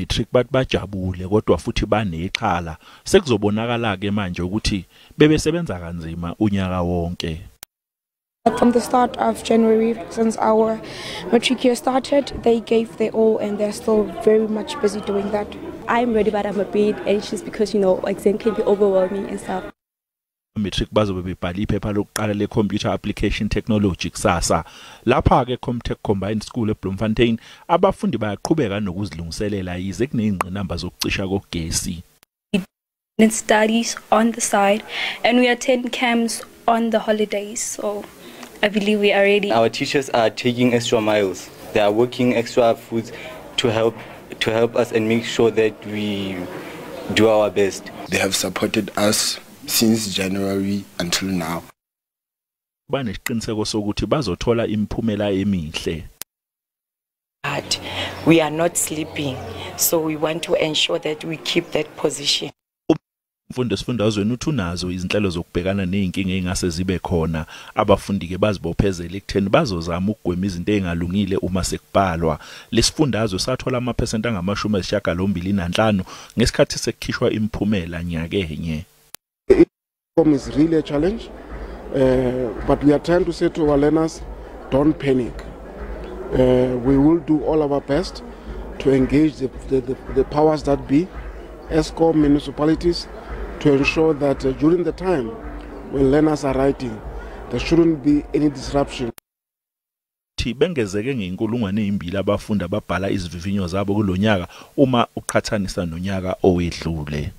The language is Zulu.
Matric bathi bajabule kodwa futhi banexhala. Sekuzobonakala ke manje ukuthi bebesebenza kanzima unyaka wonke. From the start of January, since our matric year started, they gave their all and they're still very much busy doing that. I'm ready, but I'm a bit anxious because, exam can be overwhelming and stuff. Matric bazobe bebhala iphepha lokuqala le-Computer Application Technology kusasa. Lapha ke Comtech Combined School eBloemfontein abafundi bayaqhubeka nokuzilungiselela yize kuneyingqinamba zokucisha kogesi. And studies on the side, and we attend camps on the holidays, so I believe we are ready. Our teachers are taking extra miles. They are working extra foods to help us and make sure that we do our best. They have supported us since January until now. Banesiqiniseko sokuthi bazothola imiphumela emihle. But we are not sleeping, so we want to ensure that we keep that position. Umfundo esifundazweni uthi unazo izinhlelo zokubhekana nezinkinga ezingase zibe khona. Abafundi ke bazibophezela ekutheni bazozama ukugwema izinto ezingalungile uma sekubhalwa. Lesifundazwe sathola amaphesenti angama-85 ngesikhathi sekukhishwa imiphumela nyakenye. Is really a challenge, but we are trying to say to our learners, don't panic. We will do all our best to engage the powers that be, Eskom, municipalities, to ensure that during the time when learners are writing, there shouldn't be any disruption. Thi bengezeke ngezi-2,000 abafundi ababhala izivivinyo zabo kulonyaka uma uqhathanisa nonyaka owedlule.